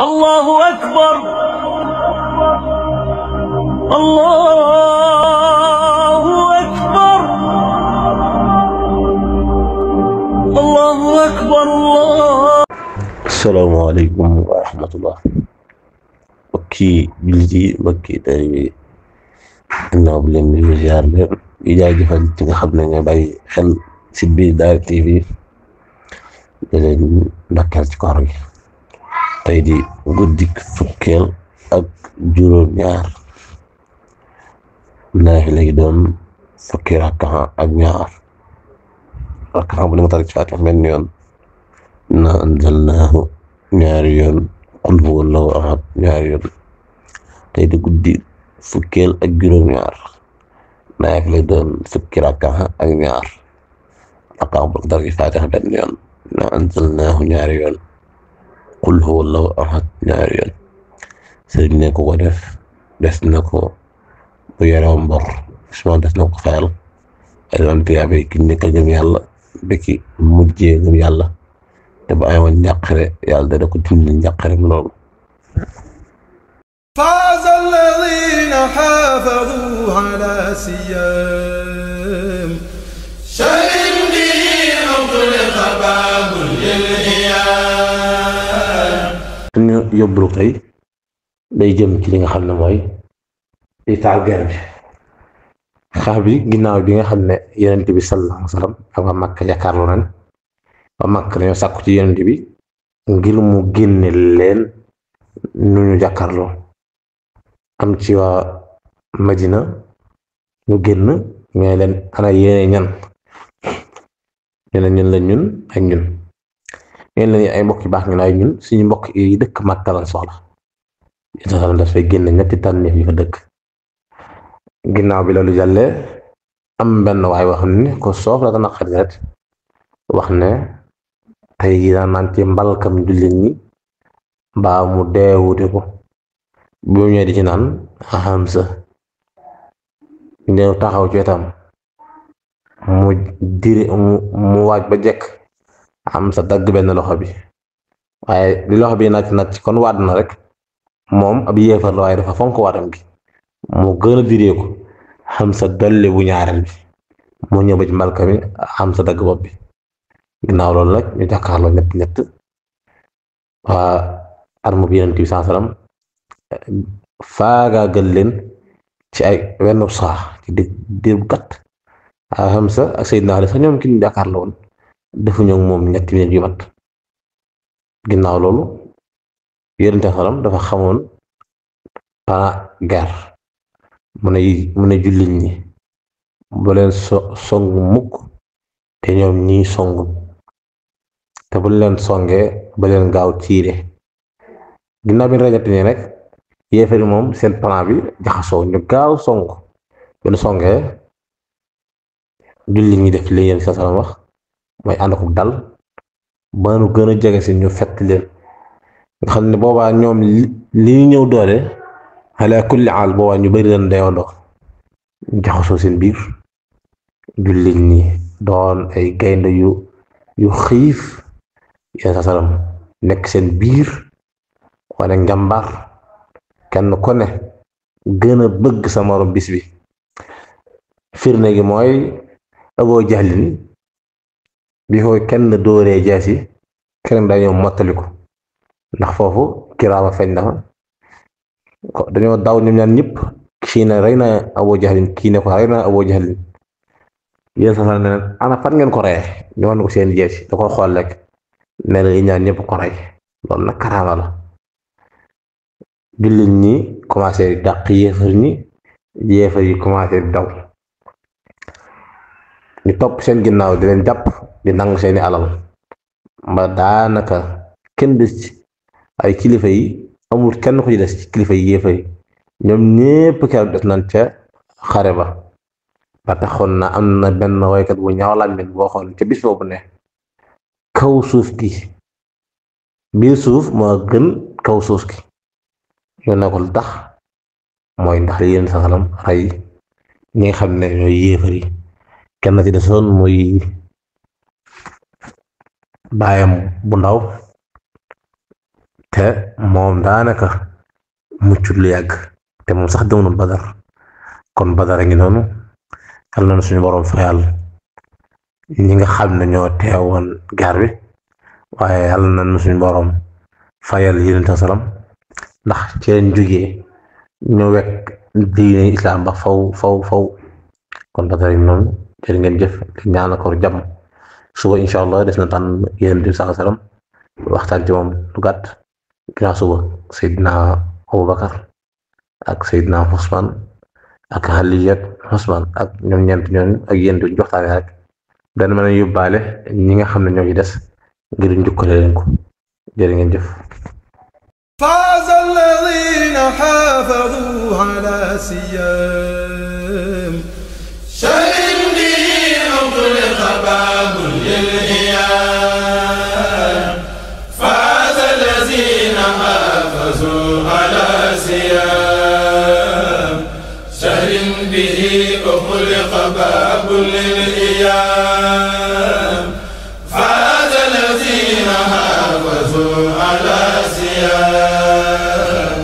الله أكبر الله أكبر الله أكبر الله. السلام عليكم ورحمة الله. mbokki jullit yi mbokki taalibe yi ginnaaw bu leen di ziar leen di jaajëfal ci nga xam ne nga bàyyi xel si biir Daara TV di leen ndokkeel ci koor gi. tey di guddik fukkeel ak juróom-ñaar naafila gi doon fukki rakka ak ñaar rakka bu ne nga tari ci Faatiha benn yoon, inna anzalnaahu ñaari yoon, qul huwallaahu ahad ñaari yoon. tey di guddi fukkeel ak juróom-ñaar naafila gi doon fukki rakka ak ñaar rakka bu ne nga tari ci Faatiha benn yoon, inna anzalnaahu ñaari yoon, qul huwallaahu ahad ñaari yoon. sëriñ ne ko def des na ko bu yaram mbor suma des na ko fayal ay doon tiyaabe ki nekk gëm yàlla ba ki mujjee gëm yàlla te bu amoon njàqare yàlla dana ko dindi njàqare mu loolu. فاز الذين حافظوا على سيام شهر به أطلق باب للإيام. suñu yóbbulu tey day jëm ci li nga xam ne mooy di taal guerre bi xeex bi ginnaaw bi nga xam ne yonent bi sallallahu alayhi wa sallam ak waa Makka jàkkaarloo nañ waa Makka dañoo sàkku ci yonent bi ngir mu génne leen nu ñu jàkkaarloo am ci waa Madina ñu génn ñooy leen ana yéene ñan ñu ne ñun la ñun ak ñun ñeen lañu ay mbokk yu baax ñu ay ñun suñu mbokk yi dëkk Makka lañ soxla yéen sax dafay génn ñetti tànneef yi fa dëkk. ginnaaw bi loolu jàllee am benn waay wax ne ko soof la dana xarit wax ne tey daan naan ci mbalkam jullit ñi mbaa mu deewute ko bu ñëwee di ci naan Hamza ñëw taxaw ci wetam mu diri mu waaj ba jekk Hamza dagg benn loxo bi waaye li loxo bi naaj kon waat na rek moom ab yéefar la waaye dafa fonk waatam gi mu gën a diree ko Hamza dolli bu ñaareel bi mu ñëw ba ci mbalka mi Hamza dagg bopp bi. ginnaaw loolu nag ñu jàkkaarloo ñett waa arme bi Yonent bi sallallahu alayhi wasallam faagaagal leen ci ay wenn saax ci diir bu gàtt Hamza ak Seydina Ali sax ñoom ki ñu jàkkaarloo woon defuñu moom ñetti minutes yu mat. ginnaaw loolu Yonent bi sallallahu alayhi wasallam dafa xamoon plan guerre mu ne jullit ñi bu leen song mukk te ñoom ñii song te bu leen songee ba leen gaaw tiire. ginnaaw bi rajati nii rek yéefari moom seen plan bi jaxasoo ñu gaaw song bu leen songee jullit ñi def li yéen sa salam wax mooy ànd ko dal ba nu gën a jege si ñu fett leen nga xam ne boobaa ñoom li ñëw doole ala kulli aal boobaa ñu bari leen dayandoo jaxasoo seen biir jullit ñi doon ay gaynde yu xiif yéen sa salam nekk seen biir wane njàmbaar kenn ko ne gën a bëgg sa morom bis bi. firnde gi mooy Abu Jahlin bi ko kenn dóoree jaasi kenn dañoo mottaliku ndax foofu kiraama feeñ na fa dañoo daw ñoom ñaan ñëpp kii ne rey na Abu Jahlin kii ne ko rey na Abu Jahlin yéen sax ne ana fan ngeen ko reyee ñu wan ko seen jeesi da ko xool rek ne la ñaan ñëpp ko rey loolu nag karaama la. jullit ñi commencé dàq yéefar yi commencé daw ñu topp seen ginnaaw di leen jàpp di nangu seeni alal ba daanaka kenn des ci ay kilifa yi amul kenn ku ci des ci kilifa yi yéefar yi ñoom ñépp keroog des nañ ca xare ba taxoon na am na benn waykat bu ñaaw làmmiñ boo xool ca bis boobu ne kaw suuf gi biir suuf moo gën kaw suuf gi ñu ne ko lu tax mooy ndax li yéen sa xalam rey ñi nga xam ne ñooy yéefar yi kenn ci desoon muy baayam bu ndaw te moom daanaka muccut lu yàgg te moom sax demoon Badar kon Badar a ngi noonu yal na suñu borom fayal ñi nga xam ne ñoo teewoon gaar bi waaye yal na suñu borom fayal Yonent salaam ndax ci leen jógee ñu wekk diine islam ba faw kon Badar a ngi noonu jërë ngeen jëf di ñaanal ko jàmm suba incha allah des na tànn Yonent bi salaam waxtaan ci moom lu gàtt ginnaaw suba Seydina Abubakar ak Seydina Usmaan ak Aliyu Usmaan ak ñoom ñeent ñooñu ak yéen duñ waxtaanee rek dana mën a yóbbaale ñi nga xam ne ñoo ci des ngir njukkale leen ko jërë ngeen jëf. فاز الذين حافظوا على سيام شهر به أغلق باب للإيام فاز الذين حافظوا على سيام شهر به أغلق باب للإيام فاز الذين حافظوا على سيام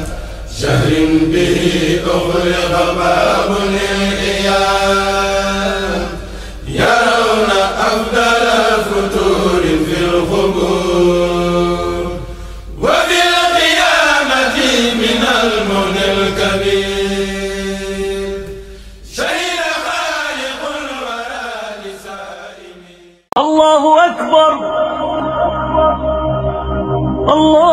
شهر به أغلق باب للإيام يرون أفضل الفتور في القبور وفي القيامة من المنى الكبير شهد خالق الورى لسائمين الله أكبر الله